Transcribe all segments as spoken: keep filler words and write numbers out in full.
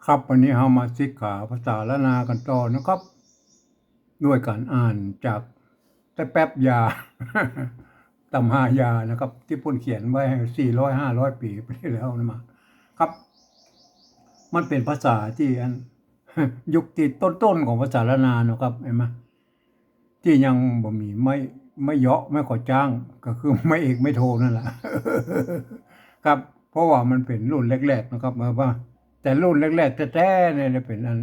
ครับ วันนี้เฮามาศึกษาภาษาล้านนากั๋นต่อนะครับ ด้วยก๋านอ่านจากแต๊แป๊บยา ตำรายานะครับ ตี้เปิ้นเขียนไว้สี่ร้อยห้าร้อยปี๋ไปแล้วนะมา ครับ มันเป๋นภาษาตี้อัน ยุคตี้ต้นๆ ของภาษาล้านนานะครับ หันก่อ ตี้ยังบ่มีไม้ ไม้เยาะ ไม้ขอจ๊าง ก็คือไม้เอกไม้โทนั่นแหละ ครับ เพราะว่ามันเป๋นรุ่นแรกๆ นะครับ เออ ว่า แต่รุ่นแรกๆ แต๊ๆ เนี่ยเป๋นอัน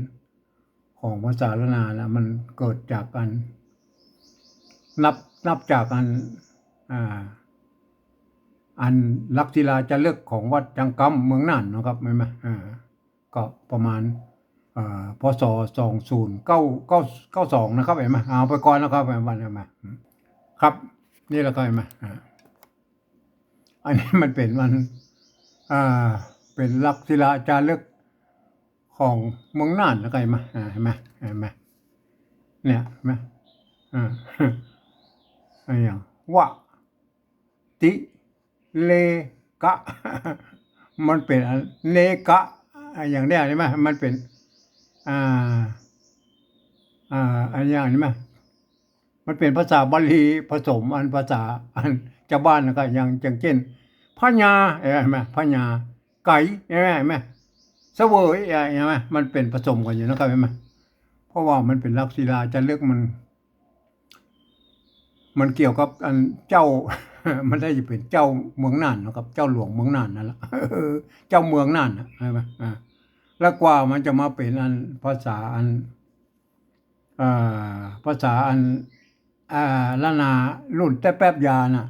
ของภาษาล้านนานะ มันเกิดจากอัน นับ นับจากอัน อ่า อันหลักศิลาจารึกของวัดจังกำเมืองน่านนะครับ หันก่อ อ่า ก็ประมาณ เอ่อ พ.ศ. สองศูนย์เก้า เก้า เก้าสอง นะครับ หันก่อ เอาไปก่อนนะครับ หันก่อ หันก่อ ครับ นี่แหละครับ หันก่อ อ่า อันนี้มันเป๋นมัน อ่า เป๋นหลักศิลาจารึกของเมืองน่านนะครับ หันก่อ อ่า หันก่อ หันก่อ เนี่ย หันก่อ อ่า อะไรอย่าง วะ ติเลกะ มันเป๋นอัน เนกะ อะอย่างเนี้ย หันก่อ มันเป๋น อ่า อ่า อะอย่างนี้มา มันเป๋นภาษาบาลีผสมอันภาษาอันจาวบ้านนะครับ อย่าง อย่างเจ้น พญา เออ หันก่อ พญา ไก๋ หันก่อ หันก่อ เสวย หันก่อ มันเป๋นผสมกั๋นอยู่นะครับ หันก่อ เพราะว่ามันเป๋นหลักศิลาจารึก มัน มันเกี่ยวกับอันเจ้า มันได้จะเป๋นเจ้าเมืองน่านนะครับ เจ้าหลวงเมืองน่านนั่นแหละ เจ้าเมืองน่านน่ะ หันก่อ อ่า แล้วกว่ามันจะมาเป๋นอันภาษาอัน อ่า ภาษาอัน อ่า ล้านนารุ่นแต๊แป๊บยาน่ะ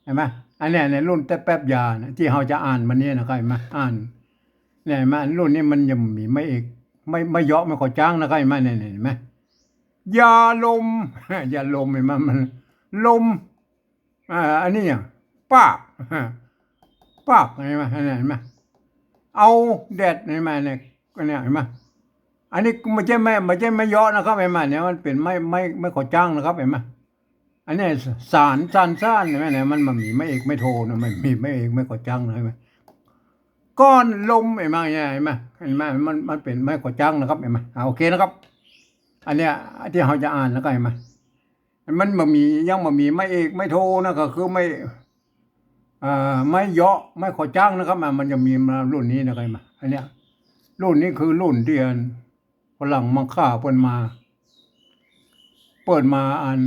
หันก่อ อันเนี้ย ในรุ่นแต๊แป๊บยาน่ะ ตี้เฮาจะอ่านวันนี้นะครับ หันก่อ อ่าน เนี่ย หันก่อ อันรุ่นนี้มันยังมีไม้เอก ไม้ ไม้เยาะ ไม้ขอจ๊างนะครับ หันก่อ เนี่ย เนี่ย หันก่อ ยาลม ยาลม หันก่อ มัน ลม อ่า อันนี้อย่าง ปาก ปาก หันก่อ หันก่อ เอาแดด หันก่อ เนี่ย อันเนี้ย หันก่อ อันนี้บ่ใจ้ไม้ บ่ใจ้ไม้เยาะนะครับ หันก่อ เนี่ย มันเป๋นไม้ ไม้ ไม้ขอจ๊างนะครับ หันก่อ อันเนี้ยสาน สาน สาน หันก่อ เนี่ย มัน มันมีไม้เอกไม้โทนะ มันมีไม้เอกไม้ขอจ๊างนะ หันก่อ ก้อนลม หันก่อ เนี่ย หันก่อ หันก่อ มัน มันเป๋นไม้ขอจ๊างนะครับ หันก่อ อ่า โอเคนะครับ อันเนี้ยตี้เฮาจะอ่านนะครับ หันก่อ มันบ่มี ยังบ่มีไม้เอกไม้โทนะ ก็คือไม้ เอ่อ ไม้เยาะ ไม้ขอจ๊างนะครับ อ่ะ มันจะมีมารุ่นนี้นะครับ หันก่อ อันเนี้ย รุ่นนี้คือรุ่นตี้อันฝรั่งมังค่าเปิ้นมา เปิ้นมาอัน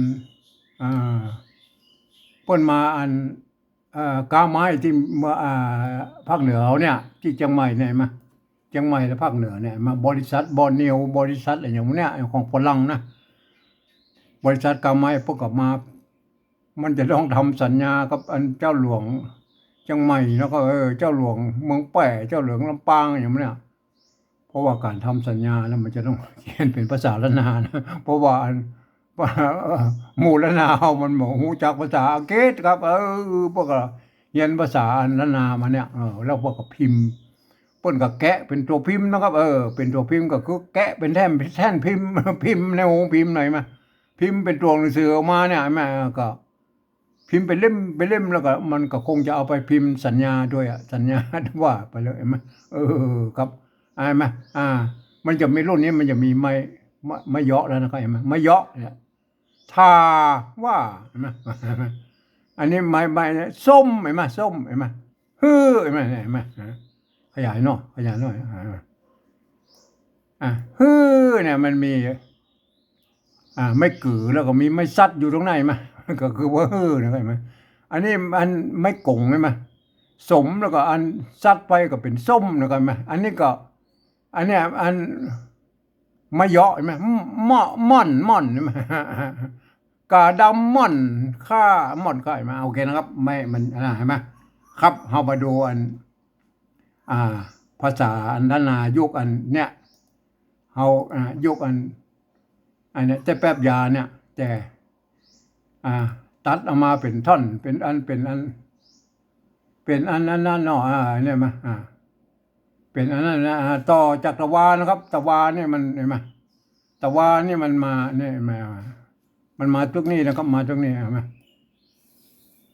อ่า เปิ้นมาอัน เอ่อ ก๊าไม้ตี้เมือง อ่า ภาคเหนือเฮาเนี่ย ตี้เจียงใหม่เนี่ย หันก่อ เจียงใหม่และภาคเหนือเนี่ย หันก่อ บริษัทบอร์เนียว บริษัทอะหยังพวกเนี่ย ของฝรั่งนะ บริษัทก๊าไม้เปิ้นก็มา มันจะต้องทำสัญญากับอันเจ้าหลวงเจียงใหม่ แล้วก็ เออ เจ้าหลวงเมืองแป้ เจ้าหลวงลำปางอะหยังพวกเนี่ย เพราะว่าก๋านทำสัญญานะ มันจะต้องเขียนเป๋นภาษาล้านนานะ เพราะว่าอัน หมู่ล้านนาเฮามันบ่ฮู้จักภาษาอังกฤษครับ เออ เปิ้นก็เฮียนภาษาอันล้านนามาเนี่ย เออ แล้วเปิ้นก็พิมพ์ เปิ้นก็แกะเป๋นตั๋วพิมพ์นะครับ เออ เป๋นตั๋วพิมพ์ก็คือแกะเป๋นแท่น แท่นพิมพ์ พิมพ์ในโฮงพิมพ์หน่อยมา พิมพ์เป๋นตั๋วหนังสือออกมาเนี่ย หันก่อ ก็ พิมพ์เป๋นเล่ม เป๋นเล่ม แล้วก็มันก็คงจะเอาไปพิมพ์สัญญาด้วยอะ สัญญาว่าไปเลย หันก่อ เออ ครับ หันก่อ อ่า มันจะมีรุ่นนี้ มันจะมีไม้ ไม้ ไม้เยาะแล้วนะครับ หันก่อ ไม้เยาะเนี่ย ถ้าว่า หันก่อ อันนี้ไม้ ไม้ส้ม หันก่อ ส้ม หันก่อ ฮื้อ หันก่อ หันก่อ ขยายหน่อย ขยายหน่อย อ่า อ่า ฮื้อเนี่ยมันมี อ่า ไม้กือ แล้วก็มีไม้ซัดอยู่ตรงไหนมา ก็คือว่า เออ นะ หันก่อ อันนี้อันไม้ก๋ง หันก่อ สม แล้วก็อันซัดไปก็เป๋นส้ม นะ หันก่อ อันนี้ก็ อันเนี้ย อันไม้เยาะ หันก่อ ม่อ ม่อน ม่อน หันก่อ กาดำม่อน ข้าม่อน ข้า หันก่อ โอเคนะครับ ไม้มัน อ่า หันก่อ ครับ เฮามาดูอัน อ่า ภาษาอันล้านนายุคอันเนี้ย เฮา อ่า ยุคอัน อันเนี้ย แต่แป๊บยาเนี่ย แต่ อ่า ตัดเอามาเป๋นท่อน เป๋นอัน เป๋นอัน เป๋นอันนั้นๆ เนาะ อ่า เนี่ยมา อ่า เป๋นอันนั้นนะ อ่า ต่อจากตะวานะครับ ตะวาเนี่ยมัน หันก่อ ตะวาเนี่ยมันมา เนี่ยมา มันมาตรงนี้นะครับ มาตรงนี้ หันก่อ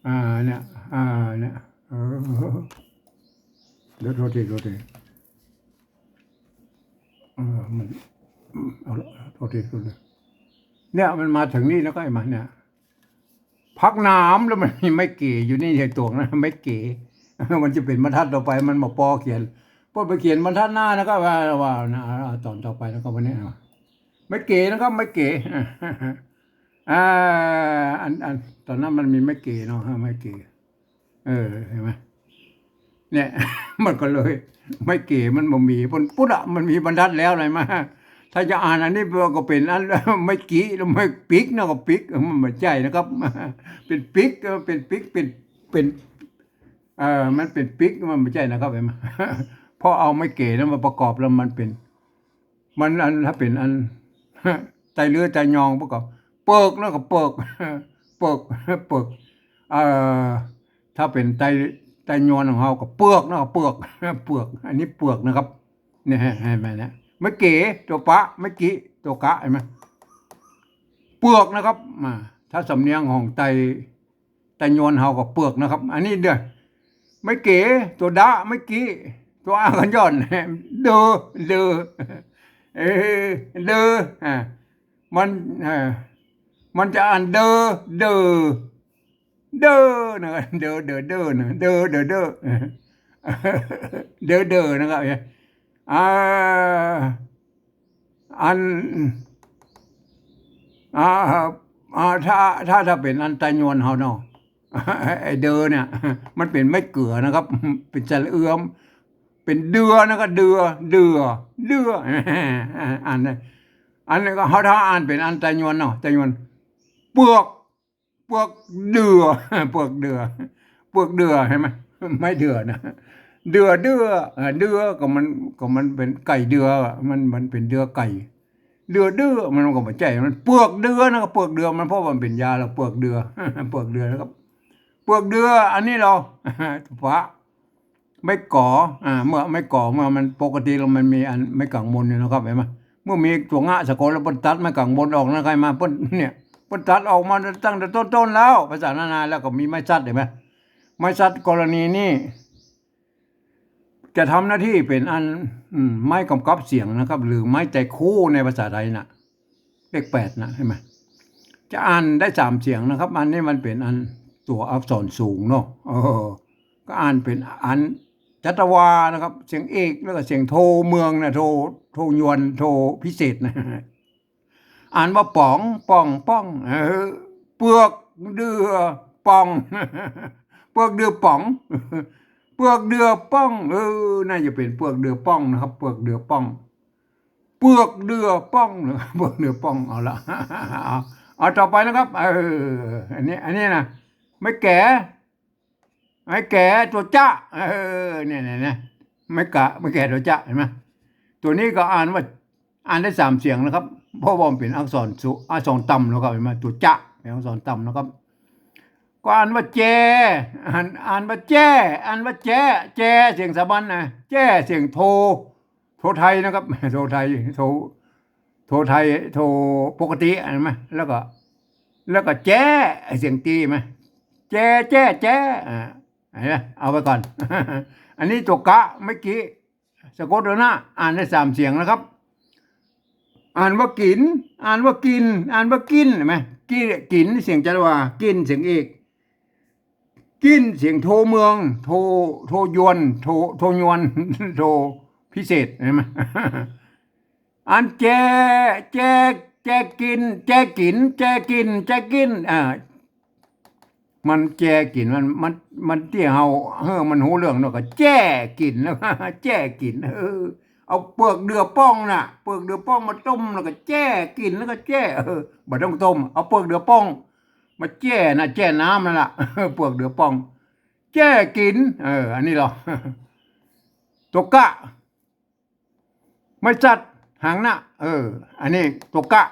อ่า เนี่ย อ่า เนี่ย เออ เดี๋ยว โทษที โทษที เ เออ มัน เอาละ โทษที โทษที เนี่ย มันมาเถิงนี่แล้วก็ไอ้มันเนี่ย ผักหนาม แล้วมันมีไม้เก๋อยู่นี่ ไอ้ตวงนะ ไม้เก๋ มันจะเป๋นบรรทัดต่อไป มันบ่ปอเขียน เปิ้นไปเขียนบรรทัดหน้านะครับ ว่า ว่านะ อ่า ต๋อนต่อไปนะครับ วันนี้นะ ไม้เก๋นะครับ ไม้เก๋ อ่า อัน อัน ต๋อนนั้นมันมีไม้เก๋เนาะ ไม้เก๋ เออ หันก่อ เนี่ย มันก็เลย ไม้เก๋มันบ่มี ปุ้น ปุ้นอะ มันมีบรรทัดแล้ว หันก่อ ถ้าจะอ่านอันนี้มันก็เป๋นอัน ไม้กี้ แล้วไม้ปิ๊กนะ ก็ปิ๊ก เออ มันบ่ใจ้นะครับ เป๋นปิ๊ก เออ เป๋นปิ๊ก เป๋น เป๋น เออ มันเป๋นปิ๊ก มันบ่ใจ้นะครับ หันก่อ พอเอาไม้เก๋นั้นมาประกอบแล้วมันเป๋น มันอัน ถ้าเป๋นอัน ไตเลื้อไตยอง เปิ้นก็เปิกนะ ก็เปิก เปิก เปิก เอ่อ ถ้าเป๋นไต ไตยวนของเฮาก็เปือกนะ ก็เปือก เปือก อันนี้เปือกนะครับ เนี่ย หันก่อ เนี่ย ไม้เก๋ ตั๋วปะ ไม้กี้ ตั๋วกะ หันก่อ เปือกนะครับ อ่า ถ้าสำเนียงของไต ไตยวนเฮาก็เปือกนะครับ อันนี้เด้อ ไม้เก๋ ตั๋วดะ ไม้กี้ ตั๋วอะกั๋นย่อน เดอ เดอ เออ เดอ อ่า มัน เออ มันจะอ่านเดอ เดอ เดอ นะ เดอ เดอ เดอ นะ เดอ เดอ เดอ เดอ เดอ นะครับ อ่า อัน อ่า อ่า ถ้า ถ้า ถ้าเป๋นอันไตยวนเฮาเนาะ ไอ้เดอเนี่ย มันเป๋นไม้เกื๋อนะครับ เป๋นสระเอือม เป๋นเดือนะครับ เดือ เดือ เดือ อันนี้ อันนี้ก็เฮา ถ้าอ่านเป๋นอันไตยวนเนาะ ไตยวน เปือก เปือกเดือ เปือกเดือ เปือกเดือ หันก่อ ไม้เดือนะ เดือ เดือ เอ่อ เดือ ก็มัน ก็มันเป๋นไก่เดืออะ มัน มันเป๋นเดือไก่ เดือ เดือ มันก็บ่ใจ้ มันเปือกเดือนะ ก็เปือกเดือ มันเพราะว่ามันเป๋นยาแล้ว เปือกเดือ เปือกเดือนะครับ เปือกเดือ อันนี้ลอ ปะ ไม้ก๋อ อ่า เมื่อไม้ก๋อ เมื่อมันปกติแล้วมันมีอันไม้ก๋างบนอยู่นะครับ หันก่อ เมื่อมีตั๋วงะสะกดแล้วเปิ้นตัดไม้ก๋างบนออกนะครับ หันก่อ เปิ้น เนี่ย เปิ้นตัดออกมาตั้งแต่ต้นๆ แล้ว ภาษานานา แล้วก็มีไม้สัตว์ หันก่อ ไม้สัตว์กรณีนี้ จะทำหน้าที่เป๋นอัน อืม ไม้ก๋ำกับเสียงนะครับ หรือไม้ไตรคู่ในภาษาไทยน่ะ เลขแปดน่ะ หันก่อ จะอ่านได้สามเสียงนะครับ อันนี้มันเป๋นอันตั๋วอักษรสูงเนาะ เออ ก็อ่านเป๋นอันจัตวานะครับ เสียงเอก แล้วก็เสียงโทเมืองนะ โท โทยวน โทพิเศษนะ อ่านว่าป๋อง ป่อง ป้อง เออ เปือกเดือป่อง เปือกเดือป๋อง เปือกเดือป้อง เออ น่าจะเป๋นเปือกเดือป้องนะครับ เปือกเดือป้อง เปือกเดือป้อง เปือกเดือป้อง เอาละ เอา เอาต่อไปนะครับ เออ อันนี้ อันนี้นะ ไม้แก๋ ไม้แก๋ ตั๋วจ๊ะ เออ เนี่ย เนี่ย เนี่ย ไม้แก๋ ไม้แก๋ ตั๋วจ๊ะ หันก่อ ตั๋วนี้ก็อ่านว่า อ่านได้สามเสียงนะครับ เพราะว่ามันเป๋นอักษรสูง อักษรต่ำนะครับ หันก่อ ตั๋วจ๊ะ เป๋นอักษรต่ำนะครับ ก็อ่านว่าแจ อ่าน อ่านว่าแจ้ อ่านว่าแจ้ แจ เสียงสามัญนะ แจ้ เสียงโท โทไทยนะครับ โทไทย โท โทไทย โทปกติ หันก่อ แล้วก็ แล้วก็แจ้ เสียงตี หันก่อ แจ้ แจ้ แจ้ อ่า หันก่อ เอาไว้ก่อน อันนี้ตั๋วกะ ไม้กี้ สะกดเอานะ อ่านได้สามเสียงนะครับ อ่านว่ากิ๋น อ่านว่ากิน อ่านว่ากิ๋น หันก่อ กิ๋น กิ๋น เสียงจัตวา กิ๋น เสียงเอก กิ๋น เสียงโทเมือง โท โทยวน โท โทยวน โทพิเศษ หันก่อ อันแจ แจ แจกิ๋น แจกิ๋น แจกิ๋น แจกิ๋น อ่า มันแจกิ๋น มัน มัน มันตี้เฮา เออ มันฮู้เรื่องเนาะ ก็แจกิ๋น แล้ว แจกิ๋น เออ เอาเปือกเดื่อป้องน่ะ เปือกเดื่อป้องมาต้ม แล้วก็แจกิ๋น แล้วก็แจ เออ บ่ต้องต้ม เอาเปือกเดื่อป้องมาแจน่ะ แจน้ำนั่นล่ะ เปือกเดื่อป้อง แจกิ๋น เออ อันนี้ลอ ตั๋วกะ ไม้สัตว์ หางนะ เออ อันนี้ตั๋วกะ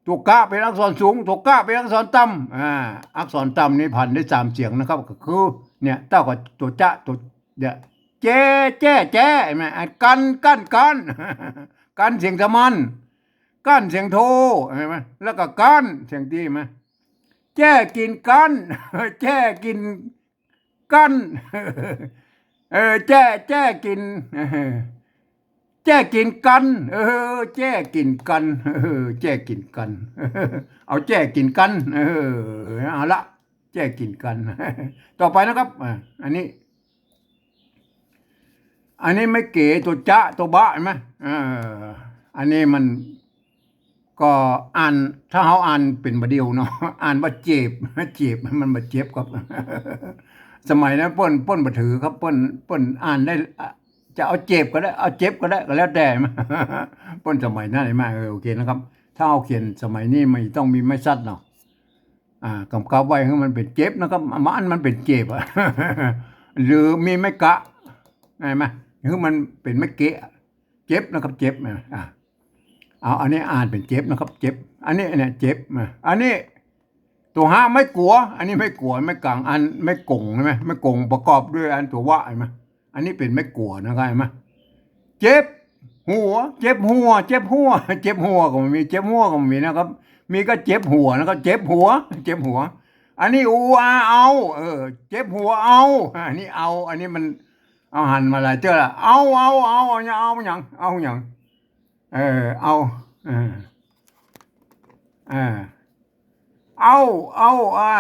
ตั๋วกะเป๋นอักษรสูง ตั๋วกะเป๋นอักษรต่ำ อ่า อักษรต่ำนี่ผันได้สามเสียงนะครับ ก็คือ เนี่ย เต้ากับตั๋วจ๊ะ ตั๋ว เนี่ย แจ แจ้ แจ๊ หันก่อ อันกั๋น กั๋น กั๋น กั๋น เสียงสามัญ กั๋น เสียงโท หันก่อ แล้วก็กั๋น เสียงตี หันก่อ แจกิ๋นกั๋น แจกิ๋นกั๋น เออ แจ แจกิ๋น เออ แจ้กิ๋นกั๋น เออ แจ้กิ๋นกั๋น เออ แจ้กิ๋นกั๋น เอาแจ้กิ๋นกั๋น เออ เอาละ แจ้กิ๋นกั๋น ต่อไปนะครับ อ่า อันนี้ อันนี้ไม้เก๋ ตั๋วจ๊ะ ตั๋วบะ หันก่อ เออ อันนี้มัน ก็อ่าน ถ้าเฮาอ่านเป๋นบ่าเดี่ยวเนาะ อ่านว่าเจ็บ เจ็บ มันบ่เจ็บครับ สมัยนั้นเปิ้น เปิ้นบ่ถือครับ เปิ้น เปิ้นอ่านได้ อ่ะ จะเอาเจ็บก็ได้ เอาเจ็บก็ได้ ก็แล้วแต่ เปิ้นสมัยนั้น หันก่อ เออ โอเคนะครับ ถ้าเฮาเขียนสมัยนี้มันต้องมีไม้สัตว์เนาะ อ่า กำกับไว้หื้อมันเป๋นเจ็บนะครับ มัน มันเป๋นเจ็บอะ หรือมีไม้กะ หันก่อ หื้อมันเป๋นไม้เกะ เจ็บนะครับ เจ็บ อ่า เอา อันนี้อ่านเป๋นเจ็บนะครับ เจ็บ อันนี้เนี่ย เจ็บ อ่า อันนี้ตั๋วฮะ ไม้กั๋ว อันนี้ไม้กั๋ว ไม้ก๋าง อันไม้ก๋ง หันก่อ ไม้ก๋งประกอบด้วยอันตั๋ววะ หันก่อ อันนี้เป๋นไม้กั๋วนะครับ หันก่อ เจ็บหัว เจ็บหัว เจ็บหัว เจ็บหัวก็บ่มี เจ็บหัวก็บ่มีนะครับ มีก็เจ็บหัวนะครับ เจ็บหัว เจ็บหัว อันนี้ อู อา เอา เออ เจ็บหัวเอา อันนี้เอา อันนี้มัน เอาหันมาหลายเตื้อละ เอา เอา เอา เอาหยัง เอาหยัง เอาหยัง เออ เอา เออ เออ เอา เอา อ่า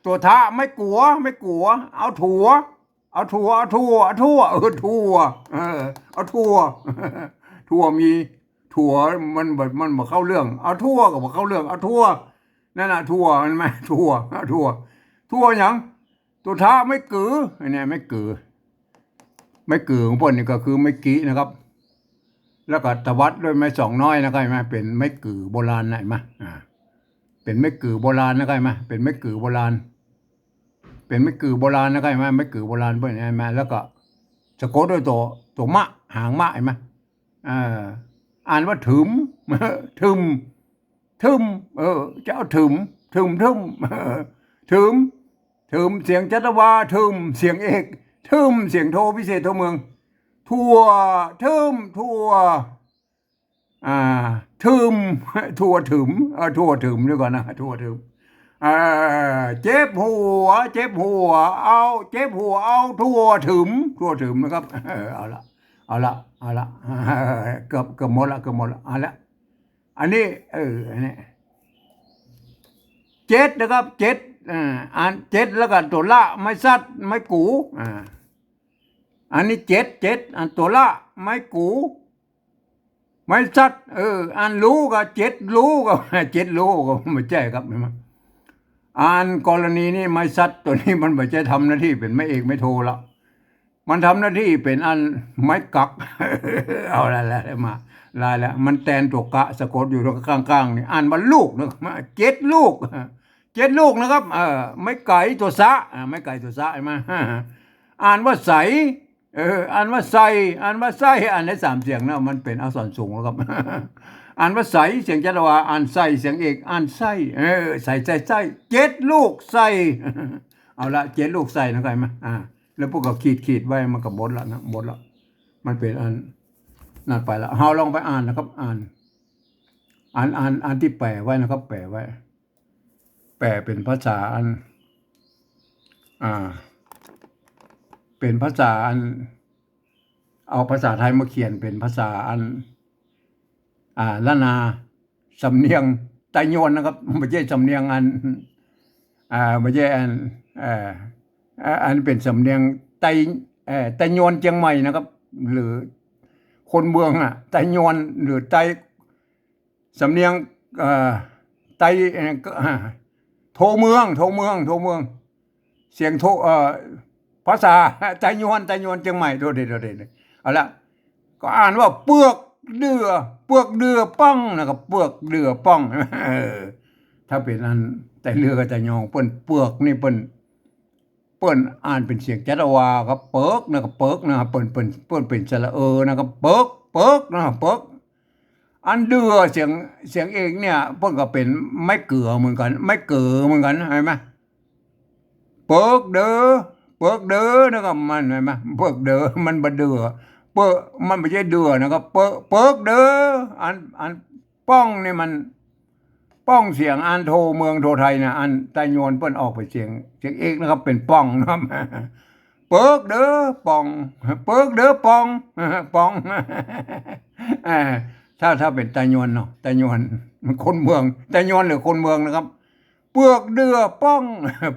ตั๋วทะ ไม้กั๋ว ไม้กั๋ว เอาถั่ว เอาถั่ว เอาถั่ว เอาถั่ว เออ ถั่ว เออ เอาถั่ว ถั่วมี ถั่ว มันบ่ มันบ่เข้าเรื่อง เอาถั่วก็บ่เข้าเรื่อง เอาถั่ว นั่นน่ะ ถั่ว หันก่อ ถั่ว เอาถั่ว ถั่วหยัง ตั๋วทะ ไม้ก๋ือ อันเนี้ย ไม้ก๋ือ ไม้ก๋ือของเปิ้นนี่ก็คือไม้กินะครับ แล้วก็ตวัดด้วยไม้สองน้อยนะครับ หันก่อ เป๋นไม้ก๋ือโบราณ หันก่อ อ่า เป๋นไม้ก๋ือโบราณนะครับ หันก่อ เป๋นไม้ก๋ือโบราณ เป๋นไม้ก๋ือโบราณนะครับ หันก่อ ไม้ก๋ือโบราณเปิ้น หันก่อ แล้วก็สะกดด้วยตั๋ว ตั๋วมะ หางมะ หันก่อ เออ อ่านว่าถึม ถึม ถึม เออ จะเอาถึม ถึม ถึม เออ ถึม ถึม เสียงจัตวา ถึม เสียงเอก ถึม เสียงโทพิเศษโทเมือง ถั่ว ถึม ถั่ว อ่า ถึม ถั่วถึม เออ ถั่วถึม เดี๋ยวก่อนนะ ถั่วถึม เออ เจ็บหัว เจ็บหัว เอา เจ็บหัว เอาถั่วถึม ถั่วถึมนะครับ เออ เอาละ เอาละ เอาละ เกือบ เกือบหมดละ เกือบหมดละ เอาละ อันนี้ เออ อันนี้ เจ็ดนะครับ เจ็ด อ่า อ่านเจ็ด แล้วก็ตั๋วละ ไม้สัตว์ ไม้กู อ่า อันนี้เจ็ด เจ็ด อ่านตั๋วละ ไม้กู ไม้สัตว์ เออ อ่านรู้ก็เจ็ดรู้ก็ เจ็ดรู้ก็บ่ใจ้ครับ หันก่อ อ่านกรณีนี้ ไม้สัตว์ตั๋วนี้มันบ่ใจ้ทำหน้าตี้เป๋นไม้เอกไม้โทละ มันทำหน้าตี้เป๋นอันไม้กัก เอาละ ละ มา ลายละ มันแตนตั๋วกะสะกดอยู่ข้างๆ นี่ อ่านว่าลูกนะครับ เจ็ดลูก เจ็ดลูกนะครับ เออ ไม้ไก๋ตั๋วสะ อ่า ไม้ไก๋ตั๋วสะ หันก่อ อ่านว่าใส เออ อ่านว่าใส่ อ่านว่าใส่ อ่านได้สามเสียงนะ มันเป๋นอักษรสูงแล้วครับ อ่านว่าใส เสียงจัตวา อ่านใส่ เสียงเอก อ่านใส่ เออ ใส่ ใส่ ใส่ เจ็ดลูกใส่ เอาละ เจ็ดลูกใส่นะครับ หันก่อ อ่า แล้วเปิ้นก็ขีด ขีดไว้ มันก็หมดละนะ หมดละ มันเป๋นอัน นั่นไปละ เฮาลองไปอ่านนะครับ อ่าน อ่าน อ่าน อ่านตี้แป๋ไว้นะครับ แป๋ไว้ แป๋เป๋นภาษาอัน อ่า เป๋นภาษาอัน เอาภาษาไทยมาเขียนเป๋นภาษาอัน อ่า ล้านนา สำเนียงไตยวนนะครับ บ่ใจ้สำเนียงอัน อ่า บ่ใจ้อัน เอ่อ อ่า อันเป๋นสำเนียงไต เอ่อ ไตยวนเจียงใหม่นะครับ หรือคนเมืองอะ ไตยวน หรือไต สำเนียง เอ่อ ไต เอ่อ ก็ อ่า โทเมือง โทเมือง โทเมือง เสียงโท เอ่อ ภาษาไตยวน ไตยวนเจียงใหม่ โทษที โทษที เอาละ ก็อ่านว่าเปือกเดื่อ เปือกเดื่อป้องนะครับ เปือกเดื่อป้อง เออ ถ้าเป๋นอันไตเลื่อกับไตยอง เปิ้นเปือกนี่เปิ้น เปิ้นอ่านเป๋นเสียงจัตวาครับ เปิกนะครับ เปิกนะครับ เปิ้น เปิ้น เปิ้นเป๋นสระเออนะครับ เปิก เปิกนะครับ เปิก อันเดื่อเสียง เสียงเอกเนี่ย เปิ้นก็เป๋นไม้เก๋อเหมือนกั๋น ไม้เก๋อเหมือนกั๋น หันก่อ เปิกเด้อ เปิกเด้อนะครับ มัน หันก่อ เปิกเด้อ มันบ่เดื่อ เปิก มันบ่ใจ้เดื่อนะครับ เปิก เปิกเด้อ อัน อันป้องนี่มัน ป้องเสียงอันโทเมืองโทไทยนะ อันไตยวนเปิ้นออกเป๋นเสียง เสียงเอกนะครับ เป๋นป้องนะครับ เปิกเด้อป้อง เปิกเด้อป้อง ป้อง อ่า ถ้า ถ้าเป๋นไตยวนเนาะ ไตยวน คนเมือง ไตยวนหรือคนเมืองนะครับ เปือกเดื่อป้อง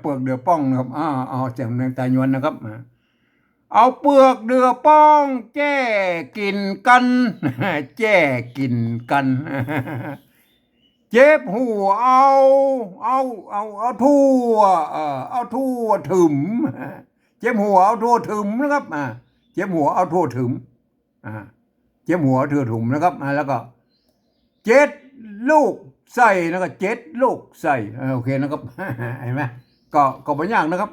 เปือกเดื่อป้องนะครับ อ่า เอาเสียงในไตยวนนะครับ อ่า เอาเปือกเดื่อป้อง แจ้กิ๋นกั๋น แจ้กิ๋นกั๋น เจ็บหัวเอา เอา เอา เอาถั่ว เอ่อ เอาถั่วถึม เจ็บหัวเอาถั่วถึมนะครับ อ่า เจ็บหัวเอาถั่วถึม อ่า เจ็บหัวเอาถั่วถึมนะครับ อ่า แล้วก็ เจ็ดลูกใส่นะครับ เจ็ดลูกใส่ เออ โอเคนะครับ หันก่อ ก็บ่ยากนะครับ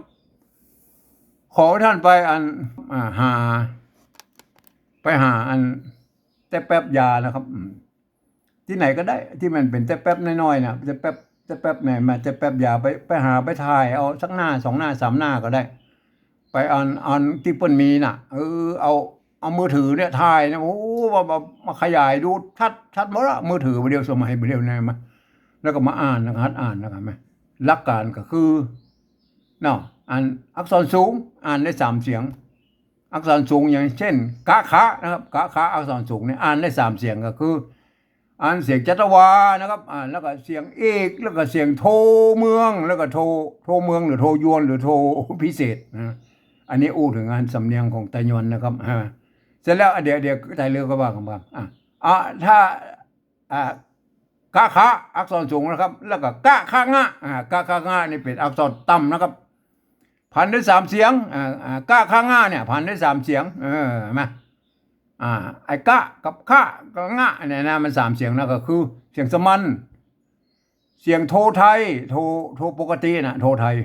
ขอให้ต้านไปอัน อ่า หา ไปหาอัน แต๊แป๊บยานะครับ อืม ตี้ไหนก็ได้ ตี้มันเป๋นแต๊แป๊บน้อยๆ น่ะ แต๊แป๊บ แต๊แป๊บไหนมา แต๊แป๊บยา ไป ไปหาไปถ่ายเอาสักหน้า สองหน้า สามหน้าก็ได้ ไปอัน อันตี้เปิ้นมีน่ะ เออ เอา เอามือถือเนี่ยถ่ายนะ โอ้ ว่า ว่า มาขยายดูชัด ชัดหมดละ มือถือบ่าเดี่ยว สมัยบ่าเดี่ยวนี้มา แล้วก็มาอ่านนะครับ อ่านนะครับ หลักการก็คือ เนาะ อันอักษรสูง อ่านได้สามเสียง อักษรสูงอย่างเช่น กะขะนะครับ กะขะ อักษรสูงเนี่ย อ่านได้สามเสียงก็คือ อันเสียงจัตวานะครับ อ่า แล้วก็เสียงเอก แล้วก็เสียงโทเมือง แล้วก็โท โทเมืองหรือโทยวนหรือโทพิเศษนะ อันนี้อู้เถิงอันสำเนียงของไตยวนนะครับ อ่า เสร็จแล้ว เดี๋ยว เดี๋ยวไตเลือก็ว่ากั๋นมา อ่ะ อ่ะ ถ้า อ่า กะขะ อักษรสูงนะครับ แล้วก็กะขะงะ อ่า กะขะงะนี่เป๋นอักษรต่ำนะครับ ผันได้สามเสียง อ่า อ่า กะขะงะเนี่ย ผันได้สามเสียง เออ มา อ่า ไอ้กะกับขะกับงะเนี่ยนะ มันสามเสียงนะ ก็คือเสียงสามัญ เสียงโทไทย โท โทปกติน่ะ โทไทย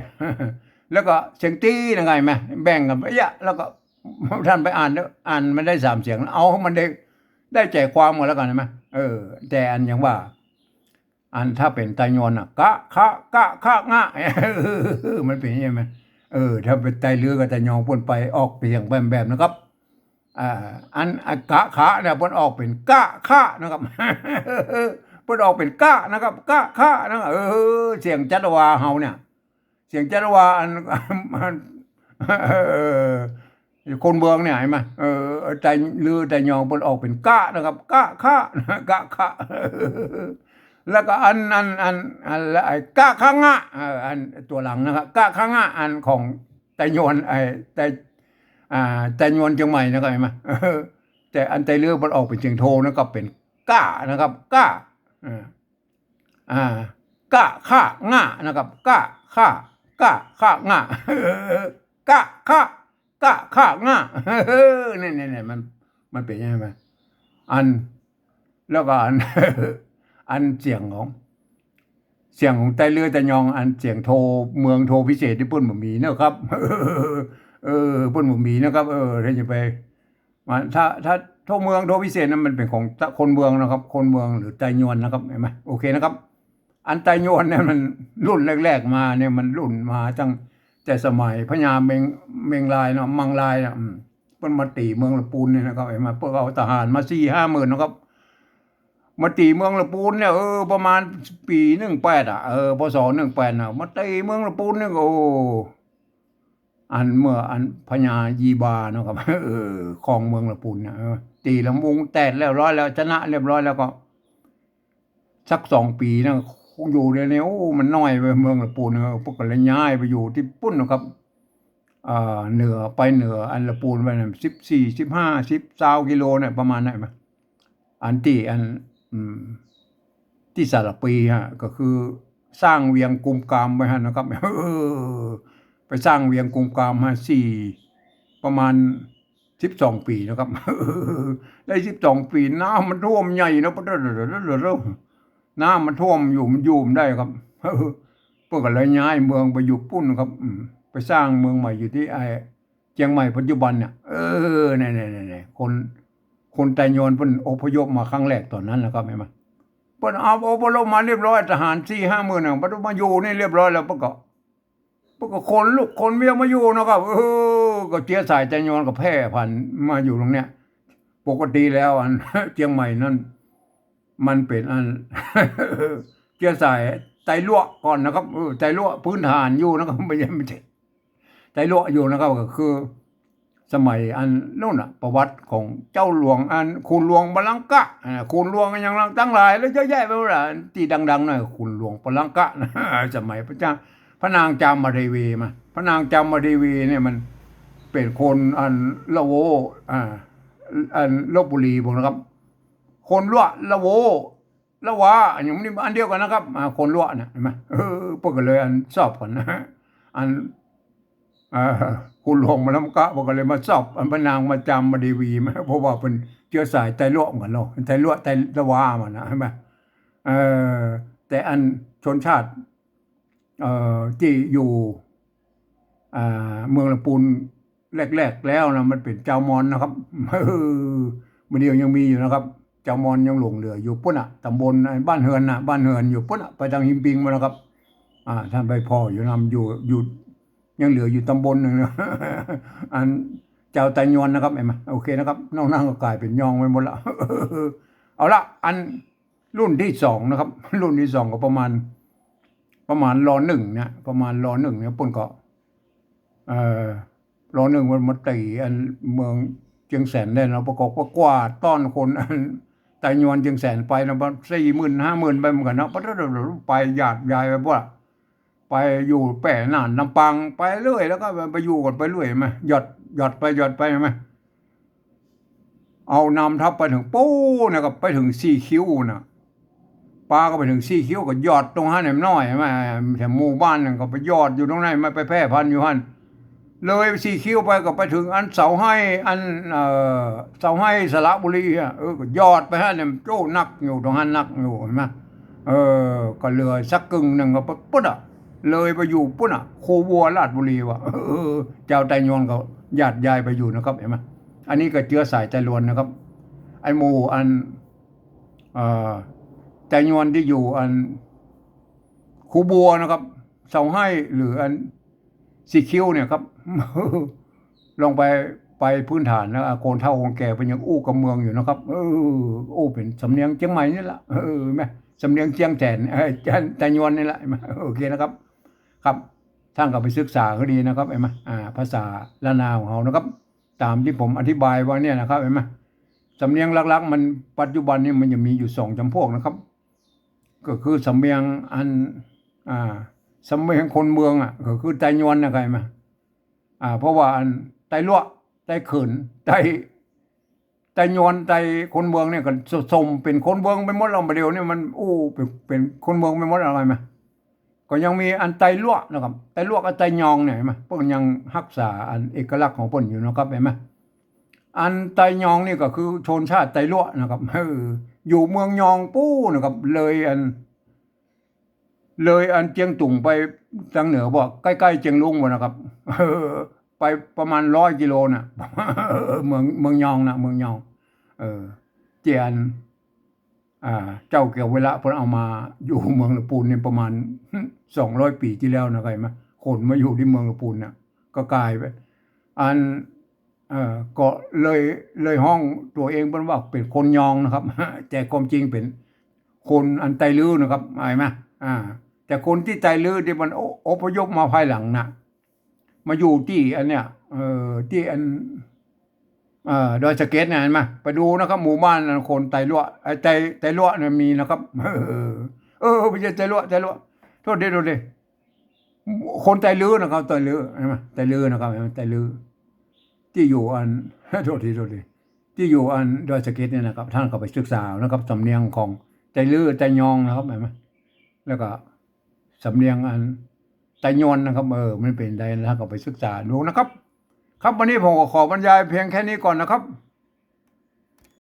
แล้วก็เสียงตี้นะ ไงไหม แบ่งกั๋นไปเยียะ แล้วก็ต้านไปอ่านเนาะ อ่านมันได้สามเสียง เอาให้มันได้ ได้ใจ๋ความกั๋นแล้วกั๋น หันก่อ เออ แต่อันอย่างว่า อันถ้าเป๋นไตยวนน่ะ กะ ขะ กะ ขะ งะ มันเป๋นใช่ไหม เออ ถ้าเป๋นไตเลือกับไตยองเปิ้นไปออกเป๋นเสียงแบบๆ นะครับ อ่า อัน อันกะขะเนี่ยเปิ้นออกเป๋นกะขะนะครับ เปิ้นออกเป๋นกะนะครับ กะขะนะครับ เออ เสียงจัตวาเฮาเนี่ย เสียงจัตวาอัน อัน เออ คนเมืองเนี่ยหันก่อ เออ ไตเลือไตยองเปิ้นออกเป๋นกะนะครับ กะขะ กะขะ แล้วก็อัน อัน อัน อันละไอ้กะขะงะ เออ อันตั๋วหลังนะครับ กะขะงะ อันของไตยวน ไอ้ไต อ่า ไตยวนเจียงใหม่นะครับ หันก่อ เออ แต่อันไตเลือเปิ้นออกเป๋นเสียงโทนะครับ เป๋นกะนะครับ กะ อ่า อ่า กะขะงะนะครับ กะขะ กะขะงะ กะขะ กะขะงะ เนี่ย เนี่ย เนี่ย มัน มันเป๋นยังไง อัน แล้วก็อัน อันเสียงของ เสียงของไตเลือไตยอง อันเสียงโทเมืองโทพิเศษตี้เปิ้นบ่มีนะครับ เออ เปิ้นบ่มีนะครับ เออ ถ้าจะไป มา ถ้า ถ้าโทเมืองโทพิเศษนั้นมันเป๋นของคนเมืองนะครับ คนเมืองหรือไตยวนนะครับ หันก่อ โอเคนะครับ อันไตยวนเนี่ยมันรุ่นแรกๆ มาเนี่ย มันรุ่นมาตั้งแต่สมัยพญาเม็ง เม็งรายเนาะ มังรายเนาะ อืม เปิ้นมาตี๋เมืองละปูนเนี่ยนะครับ หันก่อ เปิ้นเอาทหารมาสี่ห้าหมื่นนะครับ มาตี๋เมืองละปูนเนี่ย เออ ประมาณปี๋หนึ่งแปด อ่ะ เออ พ.ศ. หนึ่งแปด น่ะ มาตี๋เมืองละปูนเนี่ย โอ้ อันเมื่ออันพญายีบาเนาะครับ เออ ครองเมืองละปูนเนี่ย เออ ตี๋ละมุงแตดเรียบร้อยแล้ว ชนะเรียบร้อยแล้วก็ สักสองปี๋นะ คงอยู่เดี๋ยวนี้ โอ้ มันน้อยไปเมืองละปูน เออ เปิ้นก็เลยย้ายไปอยู่ตี้ปุ้นนะครับ เอ่อ เหนือ ไปเหนืออันละปูนไปนั่น สิบสี่ สิบห้า สิบ ซาวกิโลเนี่ย ประมาณนั้น อันตี้อัน อืม ตี้สารภีฮะ ก็คือสร้างเวียงกุมกามไว้หั้นนะครับ เออ ไปสร้างเวียงกุมกามฮะ สี่ ประมาณสิบสองปี๋นะครับ ได้สิบสองปี๋ น้ำมันท่วมใหญ่นะ น้ำมันท่วมอยู่ มันอยู่บ่ได้ครับ เปิ้นก็เลยย้ายเมืองไปอยู่ปุ้นครับ อืม ไปสร้างเมืองใหม่อยู่ตี้ไอ้ เจียงใหม่ปัจจุบันเนี่ย เออ เนี่ย เนี่ย เนี่ย เนี่ย คน คนไตยวนเปิ้นอพยพมาครั้งแรกต๋อนนั้นนะครับ หันก่อ เปิ้นเอาอพยพมาเรียบร้อย ทหารสี่ห้าหมื่นน่ะ เปิ้นมาอยู่นี่เรียบร้อยแล้ว เปิ้นก็ เปิ้นก็ขนลูกขนเมียมาอยู่นะครับ เออ ก็เจื้อสายไตยวนก็แพร่พันธุ์มาอยู่ตรงเนี้ย ปกติแล้วอัน เจียงใหม่นั้น มันเป๋นอัน เจื้อสายไตลัวก่อนนะครับ เออ ไตลัวพื้นฐานอยู่นะครับ ไม่ใช่ ไม่ใช่ ไตลัวอยู่นะครับ ก็คือ สมัยอันโน่นน่ะ ประวัติของเจ้าหลวงอันขุนหลวงปลังกะ อ่า ขุนหลวงอย่างตังหลายแล้วเยอะแยะไปหมดอ่ะ ตี้ดังๆ หน่อย ขุนหลวงปลังกะนะ สมัยพระเจ้า พระนางจามเทวีมา พระนางจามเทวีเนี่ยมันเป๋นคนอันละโว อ่า อันลพบุรีพวกนะครับ คนละละโว ละวา อันนี้มันอันเดียวกั๋นนะครับ อ่า คนละนะ หันก่อ เออ เปิ้นก็เลยอันซอบกั๋นนะ อัน อ่า ขุนหลวงปลังกะ เปิ้นก็เลยมาซอบ อันพระนางมาจามเทวีมา เพราะว่าเปิ้นเจื๊อสายไตละเหมือนกั๋นเนาะ ไตละ ไตละวามานะ หันก่อ เออ แต่อันชนชาติ เอ่อ ตี้อยู่ อ่า เมืองละปูนแรกๆ แล้วนะ มันเป๋นจาวมอญนะครับ เออ บ่าเดี่ยวยังมีอยู่นะครับ จาวมอญยังหลงเหลืออยู่ปู๊นน่ะ ต๋ำบล ไอ้บ้านเฮือนน่ะ บ้านเฮือนอยู่ปู๊นน่ะ ไปตางหิมปิงมานะครับ อ่า ต้านไปผ่ออยู่นำ อยู่ อยู่ ยังเหลืออยู่ต๋ำบลนึ่งนะ อันจาวไตยวนนะครับ หันก่อ โอเคนะครับ นอกนั้นก็ก๋ายเป๋นยองไปหมดละ เอาละ อันรุ่นตี้สองนะครับ รุ่นตี้สองก็ประมาณ ประมาณ ร.หนึ่ง เนี่ย ประมาณ ร.หนึ่ง เนี่ย เปิ้นก็ เอ่อ ร.หนึ่ง มันมาตี๋อันเมืองเจียงแสนได้เนาะ ประกอบก็กวาดต้อนคนอันไตยวนเจียงแสนไปนะ สี่หมื่น ห้าหมื่น ไปเหมือนกั๋นเนาะ ไปหยาดยายไปหมด ไปอยู่แป้น่านลำปางไปเรื่อย แล้วก็ไปอยู่กั๋นไปเรื่อยมา หย่อน หย่อนไปหย่อนไปมา เอานำทัพไปเถิงปู๊นนะครับ ไปเถิงสี่คิ้วน่ะ ปาก็ไปเถิงสี่คิ้วก็หย่อนตรงหั้นแหมน้อย หันก่อ แถวหมู่บ้านนั่นก็ไปหย่อนอยู่ตรงนั้น มันไปแพร่พันธุ์อยู่หั้น เลยสี่คิ้วไปก็ไปเถิงอันเสาไฮ้ อัน เอ่อ เสาไฮ้สระบุรีอ่ะ เออ ก็หย่อนไปหั้นเนี่ย โจ้ นักอยู่ตรงหั้น นักอยู่ หันก่อ เออ ก็เหลือสักกึ่งนึ่งก็ไปปู๊นอ่ะ เลยไปอยู่ปู๊นอ่ะ คูบัวราชบุรีว่ะ เออ จาวไตยวนก็หยาดยายไปอยู่นะครับ หันก่อ อันนี้ก็เจื๊อสายไตยวนนะครับ ไอ้หมู่อัน เอ่อ ไตยวนตี้อยู่อันคูบัวนะครับ เสาไฮ้หรืออันสี่คิ้วเนี่ยครับ ลองไป ไปพื้นฐานนะ คนเฒ่าคนแก่เปิ้นยังอู้กำเมืองอยู่นะครับ เออ อู้เป๋นสำเนียงเจียงใหม่นี่แหละ เออ หันก่อ สำเนียงเจียงแสน เออ ไตยวนนี่แหละ หันก่อ โอเคนะครับ ครับ ต้านก็ไปศึกษาก็ดีนะครับ หันก่อ อ่า ภาษาล้านนาของเฮานะครับ ต๋ามตี้ผมอธิบายไว้เนี่ยนะครับ หันก่อ สำเนียงหลักๆ มัน ปัจจุบันนี่มันจะมีอยู่สองจ๋ำพวกนะครับ ก็คือสำเนียงอัน อ่า สำเนียงคนเมืองอ่ะ ก็คือไตยวนนะครับ หันก่อ อ่า เพราะว่าอันไตละ ไตเขิน ไต ไตยวน ไตคนเมืองเนี่ยก็สมเป๋นคนเมืองไปหมดแล้ว บ่าเดี่ยวนี้มันอู้เป๋น เป๋นคนเมืองไปหมดแล้ว หันก่อ ก็ยังมีอันไตละนะครับ ไตละกับไตยองเนี่ย หันก่อ เปิ้นยังฮักษาอันเอกลักษณ์ของเปิ้นอยู่นะครับ หันก่อ อันไตยองนี่ก็คือชนชาติไตละนะครับ เออ อยู่เมืองยองปู๊นนะครับ เลยอัน เลยอันเจียงตุงไปตางเหนือบ่ ใก้ๆ เจียงรุ้งบ่นะครับ เออ ไปประมาณร้อยกิโลน่ะ เมือง เมืองยองน่ะ เมืองยอง เออ ตี้อัน อ่า เจ้าเกี่ยวเวละเปิ้นเอามาอยู่เมืองละปูนนี่ประมาณ สองร้อยปี๋ตี้แล้วนะครับ หันก่อ ขนมาอยู่ตี้เมืองละปูนน่ะ ก็ก๋ายไป อัน เอ่อ ก็เลย เลยฮ้องตั๋วเองเปิ้นว่าเป๋นคนยองนะครับ แต่ความจริงเป๋นคนอันไตลื้อนะครับ หันก่อ อ่า แต่คนตี้ไตลื้อตี้มันอ- อพยพมาภายหลังน่ะ มาอยู่ตี้อันเนี้ย เอ่อ ตี้อัน เอ่อ ดอยสะเก็ดเนี่ย หันก่อ ไปดูนะครับ หมู่บ้านอันคนไตละ ไอ้ไต ไตละเนี่ยมีนะครับ เออ เออ บ่ใจ้ไตละ ไตละ โทษที โทษที คนไตลื้อนะครับ ไตลื้อ หันก่อ ไตลื้อนะครับ หันก่อ ไตลื้อ ตี้อยู่อัน โทษที โทษที ตี้อยู่อันดอยสะเก็ดเนี่ยนะครับ ต้านก็ไปศึกษานะครับ สำเนียงของไตลื้อ ไตยองนะครับ หันก่อ แล้วก็สำเนียงอันไตยวนนะครับ เออ มันเป๋นใด ต้านก็ไปศึกษาดูนะครับ ครับ วันนี้ผมก็ขอบรรยายเพียงแค่นี้ก่อนนะครับ